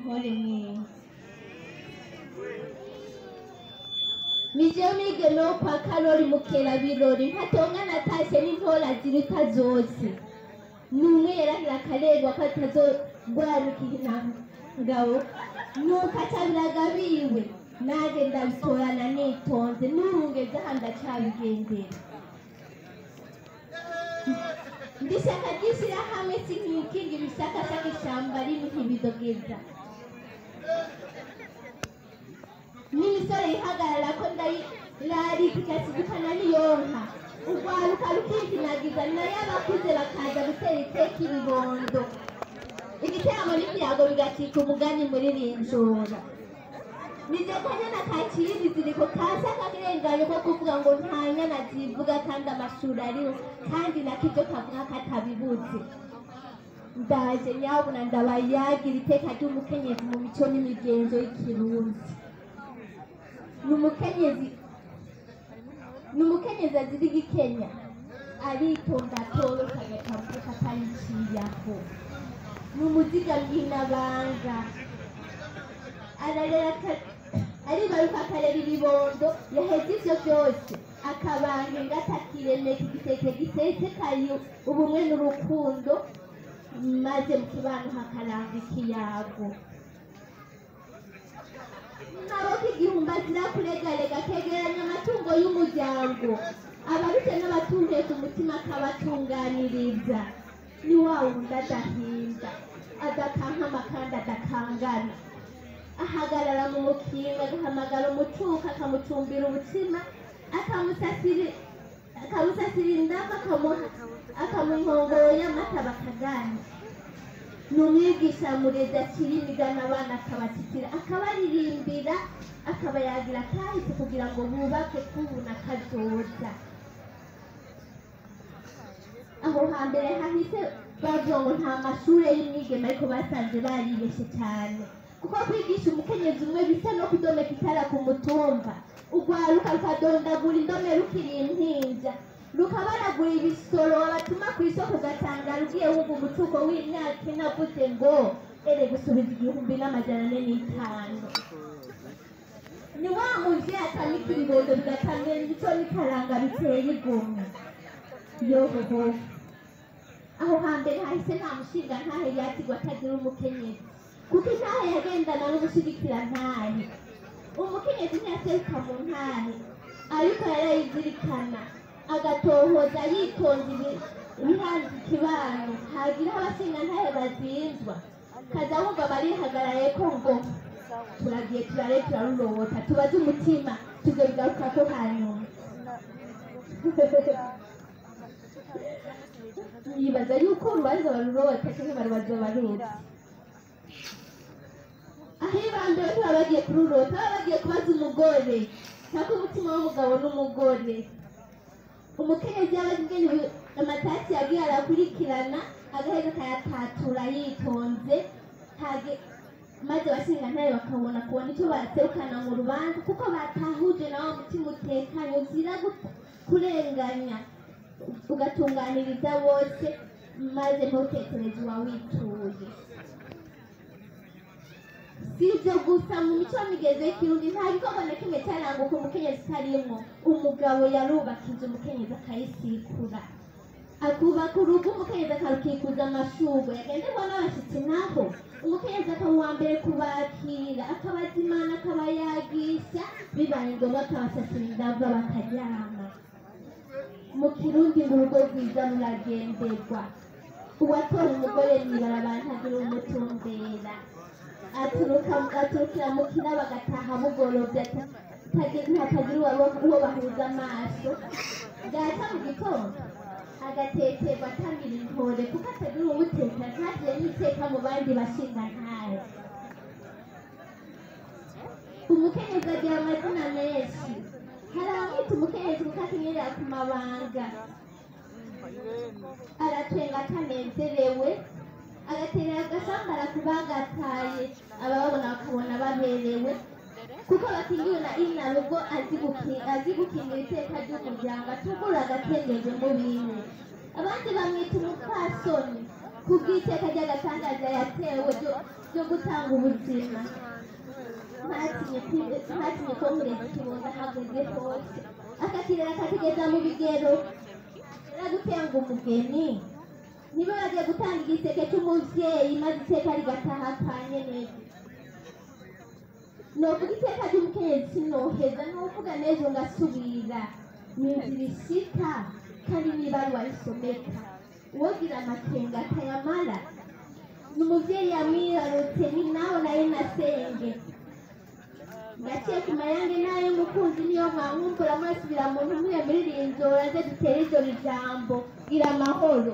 Mpore mwe Nije mwigeme wo kwa Karori Mukerabirori, ntatonga natashe n'intora ziruta zose. N'umwe yarahira akarerwa ko atazogwaruka ngabo, nuko aca biwe nanjye ndabitorana nitonze, n'ubu ngeze aha ndacabigendera. Ndishaka ry'ishirahamwe sinkikinga ibishakashaka ishyamba rimwe ntibidogeza. N'imisore ihagarara ko ndayirarika igasidukana n'iyonka, urwaruka rukizinagiza nayo abakuze bakaza gutera iteka ibibondo. Igiteramo n'ikiyago bigacika umugani muri rinjora. Nije kanyana kakiri ibiziriko kasa kakirenganye ko kuvuga ngo nta nyana zivuga kandi amashuri ariho, kandi nakivyo kavuga katabibuze. Ndaje nyabuna ndabayagira iteka ry'umukenyezi mu mico n'imigenzo y'ikirundi. Ni umukenyezi azira igikenya, aritonda atoroka agatambuka atayiciyaho. Ni umuzigamyi n'abanga, ararera aribaruka akarera ibibondo, yaheze ivyo vyose akabanga ingata akiremeka igiseke gisesekaye ubumwe n'urukundo, maze mu kibano hakaranga ikiyago. Maboko igihumbi azira kuregarega, akegeranya amatungo y'umuryango, abarutse n'abatuheka umutima akabatunganiriza. Ni wa wundi adahinda, adakankama kandi adakangana. Ahagarara mu mukingo agahamagara umucuko akamucumbira ubutsima, akamusasira indabo, akamuha inkongoro y'amata bakaganira. Ni umwigisha murezi akiri imigani abana akabatitira, akabaririmbira, akabayagira akahise kugira ngo bubake kubuna kazoza. Aho hambere hahise bavuga ngo nta mashure y'umwigeme, ariko basanze baribeshe cyane, kuko kwigisha umukenyezi umwe bisa no kudomeka itara ku mutumba. Urwaruka rukadondagura indome rukiri impinja, rukabaragura ibisoro wabatuma ku isoko, ugasanga rugiye wumva umucuko w'imyaka ine avuze ngo ere gusubiza 1405. Ni wa muvyeyi atamika ibibondo bigatamira imico n'ikaranga biteye igomwe. Yohoho, aho hambere hahise nta mushinga ntahe yakigwa atagira umukenyezi, kuko intahe yagendana n'ugushigikira ntahe. Umukenyezi ntiyaseruka mu ntahe, ariko yarayizirikana agatohoza yitonze ibihanze ikibano. Hagira abashinga ntahe bazinzwa, kaza wumva barihagararaye ko ngo turagiye turare turarurota, tubaze umutima tuzobigarukako hanyuma. Nibaza yuko urubanza barurota canke barubaza baruzi. Aho ibambere ntibaba bagiye kururota, baba bagiye kubaza umugore, ntako umutima w'umugabo n'umugore. Umukenyezi yaba azi ingene amatati yagiye arakurikirana, agaheza akayatatura yitonze, maze abashingantahe bakabona kubona icyo baserukana mu rubanza, kuko batahuje nawe umutima utekanye uzira kurenganya, ugatunganiriza bose, maze ntutekereze uwawituye. Si ibyo gusa, mu mico y'imigenzo y'ikirundi nta gikorwa na kimwe cyaranguka umukenyezi utarimwo. Umugabo yarubaka inzu, umukenyezi akayisikura, akubaka urugo, umukenyezi akarukikuza amashurwe, yagenderwa n'abashitsi naho umukenyezi akaba uwa mbere kubakira, akabazimana, akabayagisha, bibaye ngombwa akabasasira indava bakaryama. Mu kirundi ngo urugo rwiza ruragenderwa. Uwatora umugore mw'ibarabara ntagira umutumbera, aturukira mu kirabo agataha bugorovye, ntatagira uwo bahuza amaso. Bwaca mu gitondo agatekerwa atamira intore, kuko atagira uwumutekera, ntagire n'iteka mu bandi bashingantahe. Umukenyezi agira amazina menshi. Hari abamwita umukenyezi kuko akenyerera ku mabanga, aratwenga atanezerewe, agaterera agashambara ku bagataye, abababona bakabona baberewe, kuko bakingiwe na inarugo azi gukingira iteka ry'umuryango, atugura agakengeje mu bimwe. Abandi bamwita umupfasoni. Kubw'iteka ry'agatangaza yatewe ryo gutanga ubuzima, ntatinye ko murezi ikibondo ahageze hose, akakirera akakigeza mu bigero. Yaragutanga umugeni, niba bagiye gutanga igiseke cy'umuvyeyi, maze iteka rigataha kanye neza. Novuga iteka ry'umukenyezi sinoheza, nuvuga n'ejo ngasubira. Ni inzira ishika kandi n'ibaruwa risomeka, uwogira amakenga akayamara. Ni umuvyeyi yamwibarutse, ni nawe nayo nasenge. Ndaciye ku mayange n'ayo mukunzi, niyo mwankumbura murasubira mu ntumire muri rinzora, nze dutere ijoro ijambo. Gira amahoro.